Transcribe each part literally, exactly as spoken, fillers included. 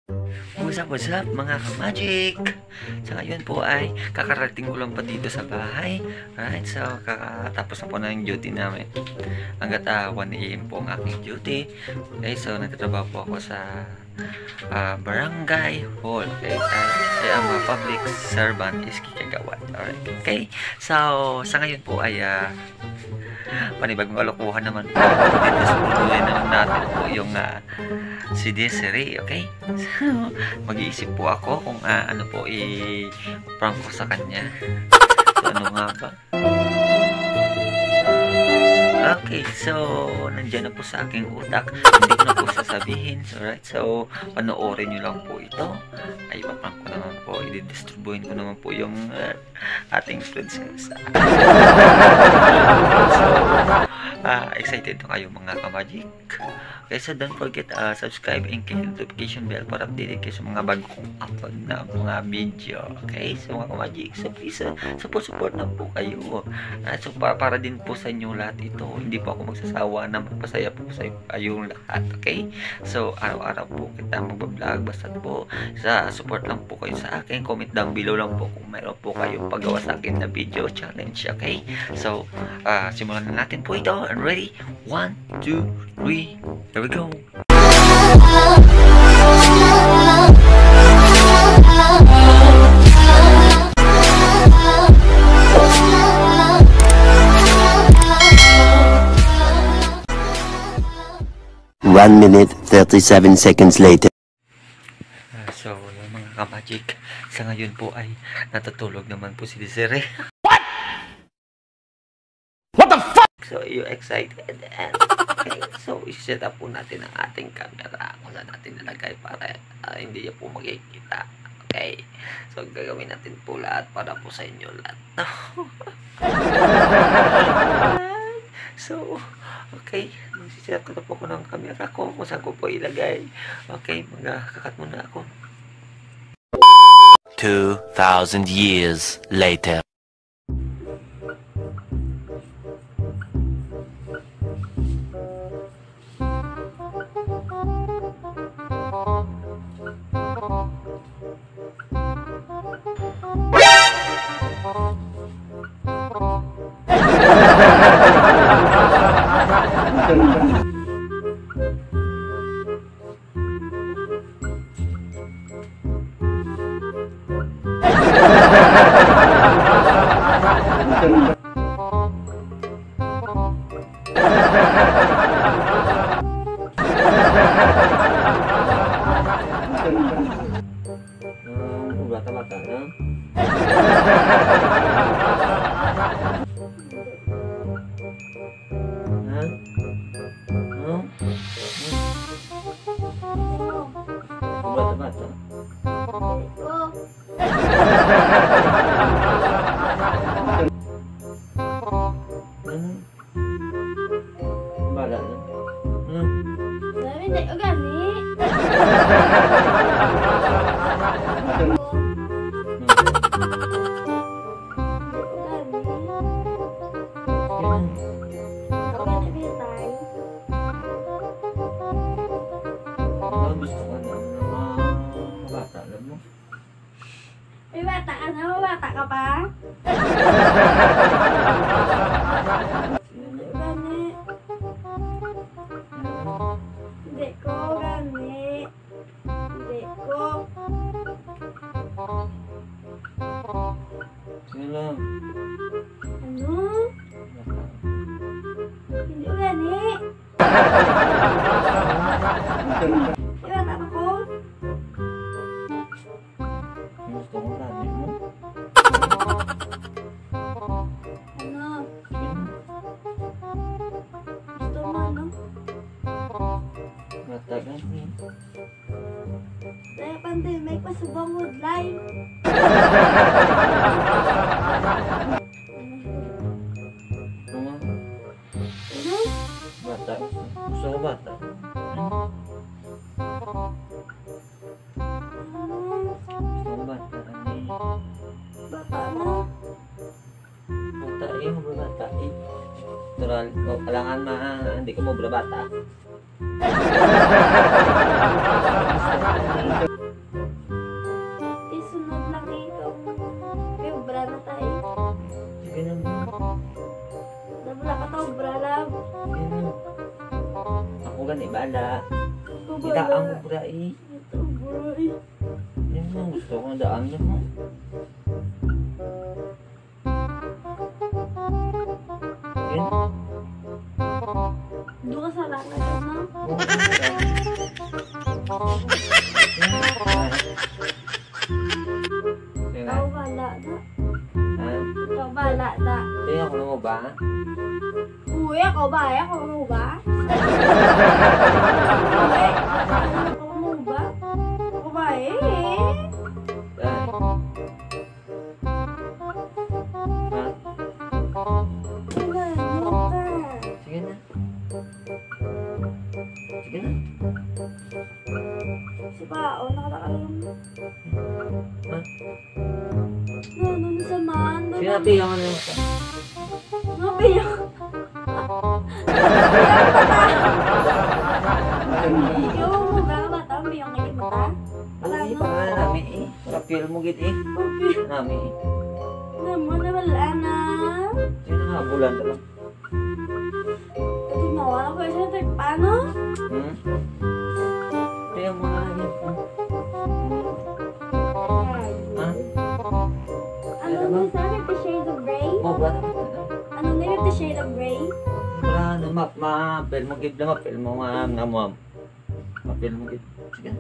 What's up, what's up, mga ka-magic? Sa ngayon po ay kakarating ko lang pa dito sa bahay. Right, so kakatapos na po ng duty namin. Hanggat ah, one a m po ang aking duty. Okay, so nagtatrabaho po ako sa ah, barangay hall. Okay, ah, kaya ang mga public servant is kikagawad. Alright, okay. So, sa ngayon po ay ah, panibagong kalokohan naman po. Didisturbuhin naman natin po yung ah, si Desiree, okay? So, mag-iisip po ako kung ah, ano po i-prank ko sa kanya. So, ano nga ba? Okay, so nandiyan na po sa aking utak. Hindi ko na po sasabihin. So, right, so panoorin nyo lang po ito. Ay, ipaprank ko naman po. Ididisturbuhin ko naman po yung ah, ating prinsesa. So, ah, excited na kayo, mga ka-magic? Okay, so don't forget uh, subscribe and click the notification bell para updated kayo sa mga bago kong upload na mga video. Okay, so mga ka-magic, so please uh, support support lang po kayo. At so pa- para din po sa inyo lahat ito, hindi po ako magsasawa na magpasaya po sa kayong lahat. Okay, so araw-araw po kita magbablog, basta po sa support lang po kayo sa akin. Comment down below lang po kung mayroon po kayong paggawa sa akin na video challenge. Okay, so ah, simulan na natin po ito. And ready? One, two, three. Here we go. One minute, thirty-seven seconds later. Ah, so, yung mga ka-magic, sa ngayon po ay natutulog naman po si Desiree. What? What the fuck? So, you excited? And, okay, so, i-set up po natin ang ating camera kung saan natin nilagay para ah, hindi niya po makikita. Okay? So, gagawin natin po lahat para po sa inyo lahat. So, okay. Mag-set up na po ako ng camera ko kung saan ko po ilagay. Okay, magkakat muna ako. Two thousand years later. Ah, bata-bata na. Ha? Ha? Bata-bata. Ano? Bala na. Hmm. Sabi, di ko gani. Hmm. Di ko gani. Sino? Di ko gani, bitay. Ah, gusto ka na. Ah, bata lang mo. May bata ka na? Mabata ka pa? Hindi gani. Hindi ko gani. Hindi ko. Sige lang. Ano? Hindi ko gani. Hindi bata ko. Gusto ko gani mo. Ano? Sige na. Gusto mo, ano? Bata gani. Kaya pandemic, pasubong wood line. Ano? Ano? Bata. Gusto ko bata. Ano? Gusto ko bata. Ano? Bata na. Bata, eh, bata, eh. Natural. O, kailangan ma-, hindi ko mabulabata. Isunod lang ikaw. May obra na tayo. Sige na. Wala ka ta obra, love. Sige na. Ako gani bala. Ikaw Kita bala. Ang obra eh. Ito, obra eh. Yan ang gusto ko na daan mo. Yun. Doon ka sa lakad, ano? Oo, oo, oo. Yun. Yun. Ikaw bala na. Ha? Ikaw bala na. Tingnan ko mo ba? Uy, ako ba? Ako mo ba? Uy, ako mo ba? Ako ba eh? Yan. Ha? Wala, ano ka? Sige na. Sige na. Si Bao, nakataka lang. Ha? No, no, no, sa man, no, Sige na, no. Piyangan na yung mata. No, piyangan. Yo, mo ba, mata, piyangan yung mata? Wala, Ay, no? Baka nami eh. Wala, feel mo gid eh. Okay. Nami eh. Naman na wala na. Sino nga, bulan ka lang? Ito na, wala ko isa, tagpano? Hmm? Kaya mo na lang yun. Ha? Ano Ano ba? Yung sa Fifty Shades of Grey? Oh, ba? Ano na yung Fifty Shades of Grey? Wala, ano, ma, ma, feel mo gid na, ma, feel mo nga, nga mo, ma, feel mo gid. Sige.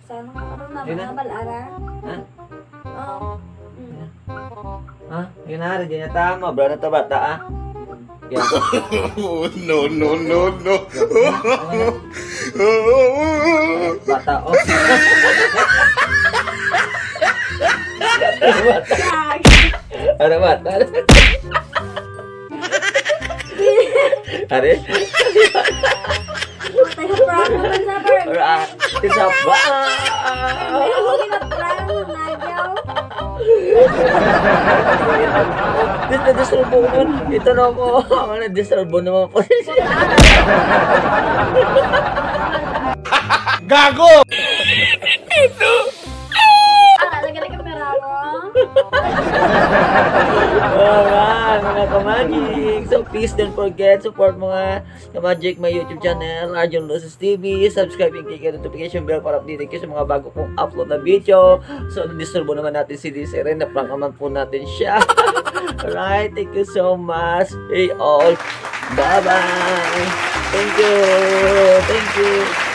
Sana ka karon na Yun na. Mga balara. Ha? Oh. Mm. Ha? Yun na, di na tama. Bro, na to bata, ah. Yan. Oh, no, no, no, no. Bata, oh. Gag. Ano bata? Are? Patay sa prank naman sa prank. Ora, isa ba? Hindi ako pinaprank, nagyaw. Dis-, na-disturbo ko nun. Ito na ako. Ang na-disturbo naman po. Gago! Ah, lagyan ng kamera mo. Alright, mga kamagig. So, please don't forget, support mga Ka-Magic, my YouTube channel, Arjun Luces T V. Subscribe and click ang notification bell para updated kayo sa mga bago kong upload na video. So, disturbo naman natin si Desiree. Na-prank naman po natin siya. Alright, thank you so much. Hey all. Bye-bye. Thank you. Thank you.